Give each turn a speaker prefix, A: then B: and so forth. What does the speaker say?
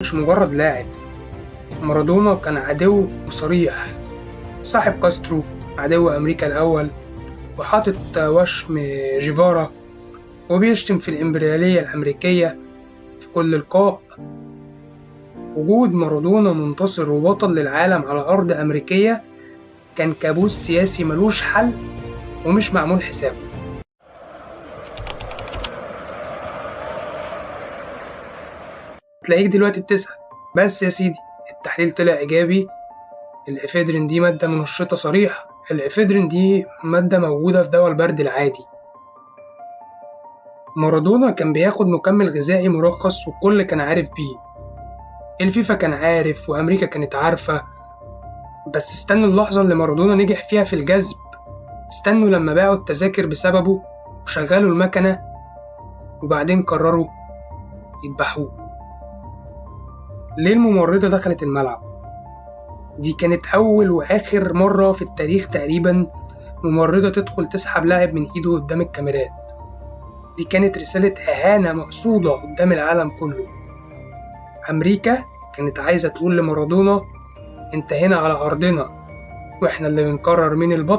A: مش مجرد لاعب، مارادونا كان عدو وصريح، صاحب كاسترو، عدو أمريكا الأول، وحاطط وشم جيفارا، وبيشتم في الإمبريالية الأمريكية في كل لقاء. وجود مارادونا منتصر وبطل للعالم على أرض أمريكية كان كابوس سياسي ملوش حل ومش معمول حسابه. تلاقيك دلوقتي بتسأل، بس يا سيدي التحليل طلع إيجابي، الإفيدرين دي مادة منشطة صريحة، الإفيدرين دي مادة موجودة في دواء البرد العادي. مارادونا كان بياخد مكمل غذائي مرخص والكل كان عارف بيه، الفيفا كان عارف وأمريكا كانت عارفة، بس استنوا اللحظة اللي مارادونا نجح فيها في الجذب، استنوا لما باعوا التذاكر بسببه وشغلوا المكنة، وبعدين قرروا يذبحوه. ليه الممرضة دخلت الملعب؟ دي كانت أول وآخر مرة في التاريخ تقريبا ممرضة تدخل تسحب لاعب من إيده قدام الكاميرات. دي كانت رسالة إهانة مقصودة قدام العالم كله. أمريكا كانت عايزة تقول لمارادونا انت هنا على أرضنا، وإحنا اللي بنقرر مين البطل.